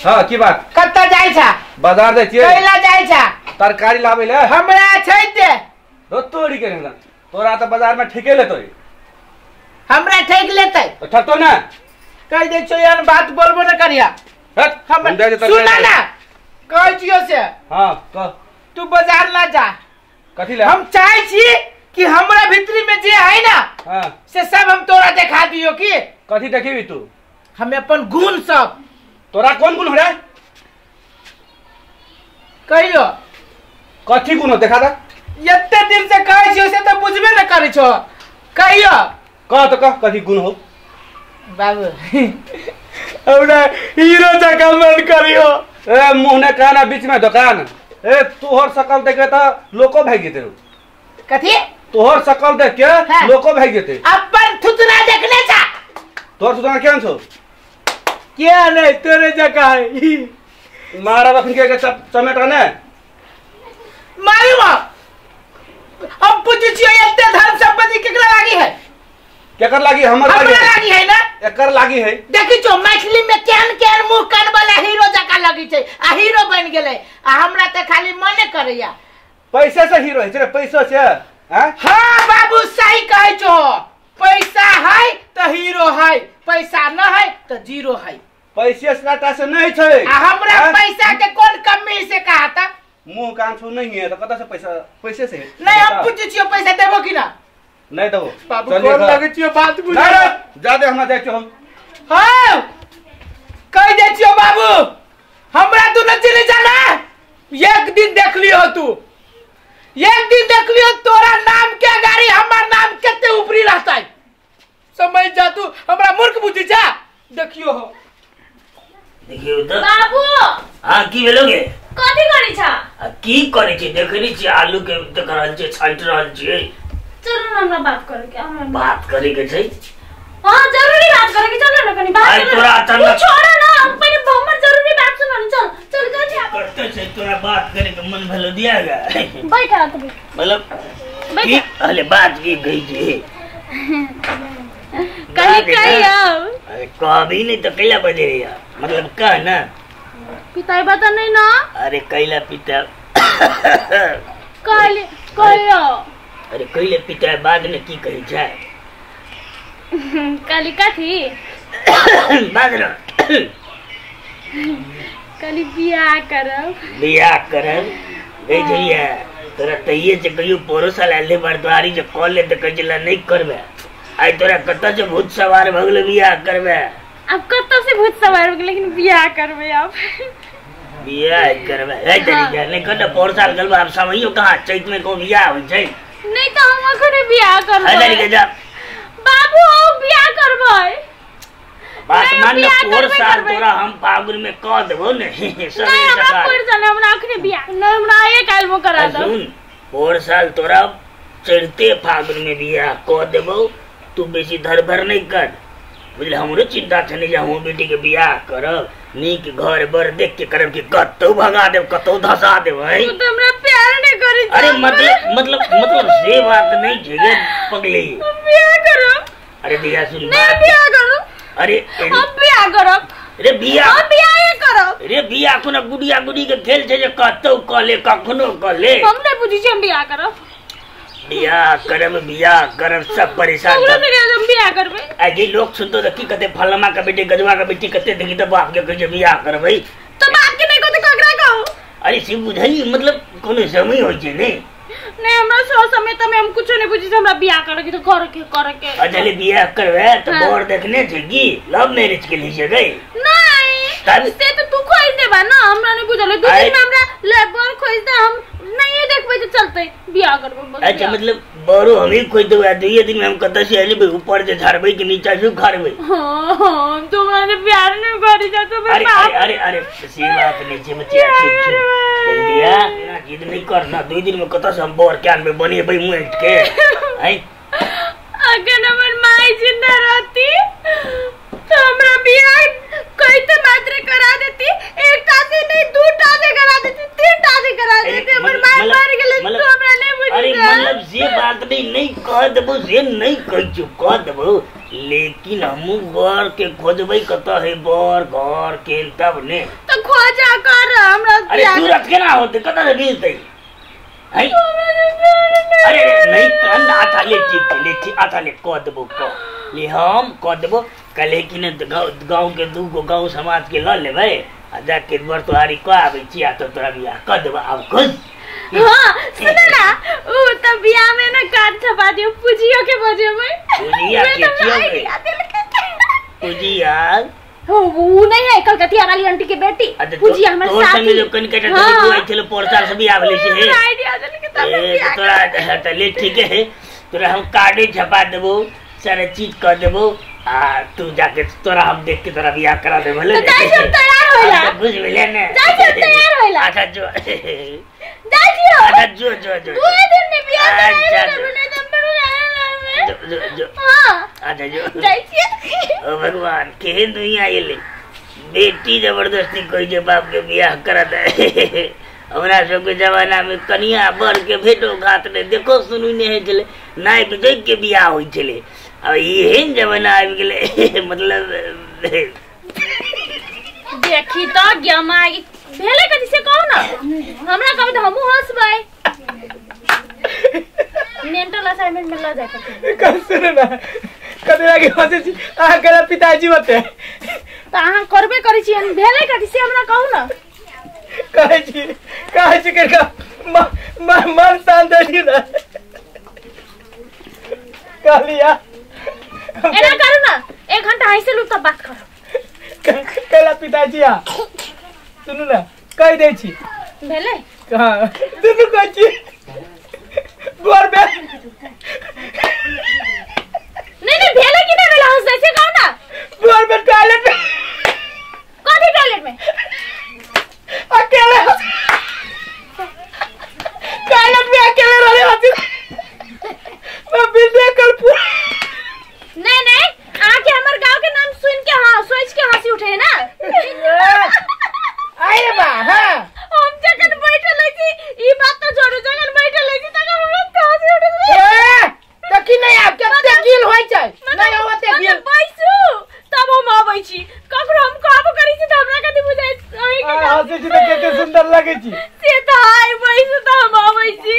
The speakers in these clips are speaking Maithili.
हां की बात? कत्ता जाय छा? बाजार जाय छियै। कैला जाय छा? तरकारी लाबै ले। हमरा छै ते रो तोरी के ना। तोरा त बाजार में ठेके लेतै। हमरा ठेक लेतै। तो ठकतो ना। कह दे छो यार बात बोलबो न करिया। हट हम सुना ना कह छियो से। हां कह। तू बाजार ना जा। कथी ले? हम चाहे छी कि हमरा भीतरी में जे है ना हां से सब हम तोरा देखा दियो। की कथी देखीबी तू? हम अपन गुण सब। तोरा कोन गुण हो रे? कहियो कथी गुण हो देखा दा। एते दिन से कहै छियो से त बुझबे न करै छो। कहियो कह त कह कथी गुण हो। बाबू हमरा हीरो जकाँ मन करियो। ए मुंह ने काना बीच में दुकान। ए तोहर शकल देख के त लोको भाग जेते। कथी? तोहर शकल देख के हाँ। लोको भाग जेते। अपन थुतना देखने जा। तोहर थुतना केहन छौ? क्या नहीं तोरे जकाँ है। मारा रखन के चमेटा ने मारू। हम पूछै छियो एते धन संपत्ति केकरा लागी है? केकर लागी? हमर लागी है ना। एकर लागी है। देखी छो मैथिली में केहन केहन मुंह कान वाला हीरो जकाँ लगी छै आ हीरो बन गेलै आ हमरा त खाली मने करैया। पैसा से हीरो है रे, पैसा से। हां हां बाबू सही कहै छो। पैसा है त हीरो है, पैसा न है त जीरो है। पैसे से लाटा से नहीं छै। आ हमरा पैसा के कोन कमी से कहा त? मुंह कान छो नहीं है त कत से पैसा? पैसे से नहीं। हम पूछै छियो पैसा देबो कि ना? नहीं देबो बाबू। कोन लगै छियो बात बुझ। नहीं जा दे हमरा जाइ छियो हम। हां कह दे छियो बाबू हमरा तू न चिन्ह जाना। एक दिन देख लियो तू, एक दिन देख लियो तोरा नाम के गाड़ी हमर नाम कते ऊपरी रहतै। समझ जा तू हमरा मूर्ख बुझी जा। देखियो हो देखियो त बाबू। हां की भेलो गे? कथी करै छा? आ की करै छी? देखै छी आलू के देख रहल छी, छांट रहल छी। चलू ना हमरा बात करे के, हमरा बात करे के छै। हां जरूरी बात करे के। चलो ना कनी बात। आई तोरा अचानक छोड़ ना पहिले हमर जरूरी बात सुन न। चल चल कर जा करते छै। तोरा बात करे के मन भेलो दिया गा। बैठ आ तू मतलब की अरे बात की गई छी कहीं कहीं आओ। अरे कभी नहीं तो कैला बजे यार। मतलब कह ना पिताई बता नहीं ना। अरे कैला पिता कहले कहियो। अरे कैले पिता बाद में की कही जाए? काली कथी बाद न काली बियाह करब। बियाह करब गई जइया तोरा तहिए से कहियो पोरो साल आले बरद्वारी जे कॉल ले त कहि जला नहीं करबे। आई तोरा कत से भूत सवार भ गेल बियाह करबे? अब कत से भूत सवार हो गेल लेकिन बियाह करबे। अब बियाह करबे ए तरीका नहीं कर पोर साल गलबा। अब समयो कहां चैत में को बियाह होई छै? नहीं तो हम अखने बियाह करबै। अरे तरीका जा बाबू हम बियाह करबै। बात मान ले पोर साल तोरा हम फागुन में कह देबो ने। नहीं हमरा पोर साल हमरा अखने बियाह नहीं हमरा एक आइल में करा दो। सुन पोर साल तोरा चढ़ते फागुन में बियाह कह देबो। तू बेसी धरभर नहीं कर बुझल। हमरो चिंता छै जे हम बेटी के बियाह करब नीक घर बर देख के करब कि कतौ भगा देब कतौ धसा देब। तू तो हमरा प्यार नहीं करै। अरे मतलब मतलब मतलब से बात नहीं छै गे पगली। हम बियाह करब। अरे बियाह सुन नहीं बियाह करब। अरे हम बियाह करब। रे बियाह हम बियाह करब। रे बियाह कोनो गुड़िया गुड़ी के खेल छै जे कतौ क ले कखनो क ले। हम नहीं बुझै छी हम बियाह करब। बियाह करब बियाह करब सब परेशान हम बियाह करबै। आ जे लोग सुनतो त की कहते फलामा के बेटी गजवा के बेटी कते देखी त बाप के कहै छै बियाह करबै। त बाप के नहीं कहते ककरा कहू? अरे से बुझली मतलब कोनो समय होई छै ने। नहीं हमरा सो समय त हम कुछो नहीं बुझी हमरा बियाह करे के त करे के करे के। अच्छा ले बियाह करबे त बर देखने छै की लव मैरिज के लिए गई? नहीं से त तू खोज देबा ना हमरा नहीं बुझल। दू दिन में हमरा ले बर खोज दे हम नहीं देखबै त चलतै बियाह करबै बस। अच्छा मतलब बरो हम ही खोज देबै दुइये दिन में हम कत से एलिबै ऊपर से झाड़बै कि नीचा से उखाड़बै। हां हां तू हमरा ने प्यार नहीं करी जा तो अरे अरे अरे अरे से बात नहीं छै बच्चा। चुप चुप दिया ना जिद नहीं करना। दुई दिन में कत से हम बर के आनबै बनेबै मुंह के। आई अगर हमर माई जिंदा रहती तो हमरा बियाह कहते मात्र करा देती। एकटा से नहीं दूटा से करा देती तीनटा से करा देती। हमर माई मर गेलै तो हमरा नहीं बुझल। अरे मतलब जे बात नहीं नहीं कह देबो से नहीं कह चुप कह देबो लेकिन हमू बर के खोजबै कत है बर घर के तब ने। तो खोजा कर हमरा। अरे तुरंत केना होते कत से मिलतै है? अरे नहीं कान आथा ले ठीक ले ठीक आथा ले कह देबो कह ले हम कह देबो कल कि ने गांव के दू गो गांव समाज के ल लेबै आ जाके बर तोहारी कह आबै छी आ तो तोरा बियाह कह देबो आब खुश। हां सुन ना उ त बियाह में ना कार्ड छपा दियो पूजियो के बजेबै। पूजिया के छियो पूजिया वो नहीं है कलकतिया वाली आंटी के बेटी पूजिया हमारे साथ तोर संगे जो कन कटा तोरी बुआई छलो परसाल से बियाह भेलै से आइडिया देल के तब बियाह तोरा त ले ठीक है तोरा हम कार्डे छपा देबो सारा चीज कर देबो आ तू जाके तोरा हम देख के तोरा बियाह करा देबो। तो जाय छी तैयार होइला बुझ गेलै ने जाय छी तैयार होइला। अच्छा जो जाय छी अच्छा जो जो जो दू दिन में बियाह करा देबो नहीं त जो जो जो हां अच्छा जो जाय छी। ओ भगवान केहन दुनिया एलै बेटी जबरदस्ती कोई जे बाप के बियाह करा दे। हमरा सबके जमाना में कनिया बर के भेटो घात नहीं देखो सुनू नहीं होइ छलै नाइक देख के बियाह होइ छलै। अब एहन जमाना आबि गेलै मतलब देखी तो गमाई भेलै कथी से कहू ना हमरा कहबै त हमहूँ हंसबै। मेंटल असाइनमेंट में ल जाय पड़तै। कल सुन ना कथी लागी हंसै छी अहाँ कहला पिताजी बते त अहाँ करबे करै छी भेलै कथी से हमरा कहू ना। कहै छी करका मन शांत छी ना कहलिया एना करू ना 1 घंटा हंसि लू तब बात करू। कहला पिताजी आ सुनू ना कहि दै छी भेलै। हां दुनू कहै छी गोर बे नहीं नहीं भेलै कि नहीं भेलै हंसै से कहू ना। गोर बे टॉयलेट में कथी टॉयलेट में अकेले टॉयलेट में अकेले रहले हती मैं बिल्डिंग कल पूरा नहीं नहीं आके हमर गांव के नाम सुन के हां सोच के हंसी उठे है ना। आए बा हां हम जखन बैठल छी ई बात तो छोड़ू जखन बैठल छी तखन हमरा हंसी उठे ए त की नहीं आब कते गिल होय छै नहीं होते गिल बैसू तब हम आबै छी ककरो हम कहबो करै छी त हमरा कथि बुझाइ अहीं के हंसै छी त कते सुंदर लगै छी से त आइ बैसू त हम आबै छी।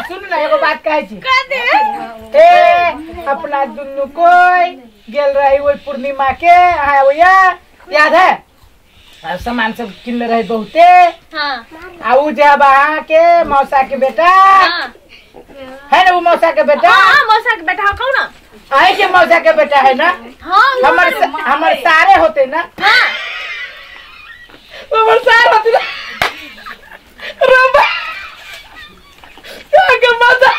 सुन ना एगो बात कहै छी कथि ए अपना दुनू कोई गेल रही ओहि पूर्णिमा के अहाँ ओया याद है सामान सब किनले रहे बहुते। हां आ उ जब अहाँ के मौसा के बेटा हां है ना वो मौसा के बेटा। हां मौसा के बेटा कहू ना अहीं के मौसा के बेटा है ना। हां हमर हमर सारे होते ना। हां हमर सारे होते ना रंबा के मौसा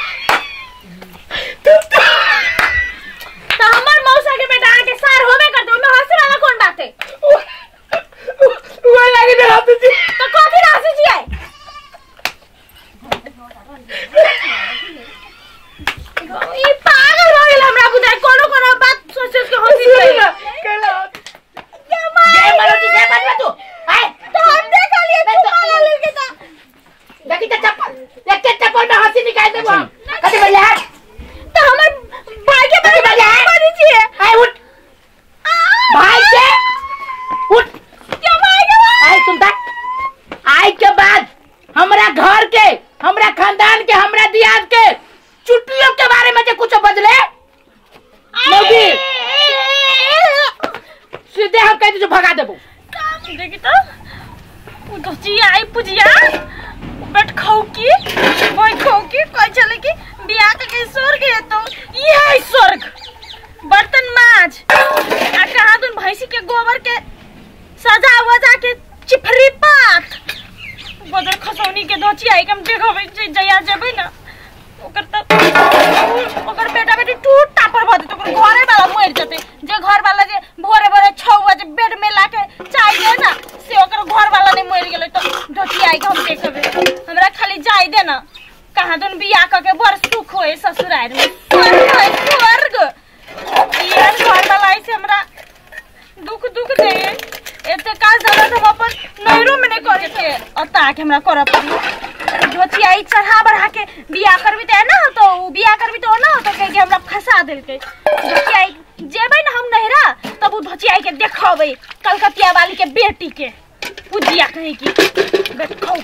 तो हमर मौसा के बेटा के सार होबे करते ओमे हंसे वाला कोन बात है? वो लागी ना हंसै छी तो कथि हंसै छी? ई पागल हो गेल हमरा बुझाय कोनो कोनो बात सोच सोच के हंसी छै। कहला जय मारुति से बात तू आय तो हम देखलिए तू माला लेके त देखी त चप्पल एक के चप्पल में हंसी निकाल देबो हम कथि बलिया तो हमर भाई के कथि बलिया मारी छी आय उठ भाई के उठ क्या भाई के आय सुन त आय के बाद हमरा घर के हमरा खानदान के हमरा दियाद के चुटलियों के बारे में जे कुछ बदले मौगी सीधे हम कह दे भगा देबो। देखी तो पुजिया आई पुजिया बैठ खाऊ की कोई खाऊ की कोई चले की बियाह के स्वर्ग है तो ये है स्वर्ग। बर्तन माज आ कहा दुन भैंसी के गोबर के सजा वजा के चिफरी पात बदर खसौनी के धोची आई के हम देखबै जया जेबै ना ओकर त ओकर बेटा बेटी टूट टापर भ जेतै ओकर घरे वाला मर जेतै। जे घर वाला जे भोरे भोरे 6 बजे बेड में लाके चाय दे ना से ओकर घर वाला नहीं मर गेलै तो धोची आई के हम देखबै। हमरा खाली जाय दे ना कहाँ दुन बियाह क के बड़ सुख होए ससुराल में स्वर्ग है स्वर्ग। यार घर वाला ऐसे हमरा दुख दुख दे एते काज धंधा हम अपन नैरो में नहीं करे के अता के हमरा करऽ पड़ी। धोतियाई चढ़ा बढ़ा के बियाह करबी त ना तो उ बियाह करबी तो ना तो कह के हमरा फंसा देलकै। धोतियाई जेबै ना हम नैहरा तब उ धोतियाई के देखबै कलकतिया वाली के बेटी के। भुजिया कहीं की देखो।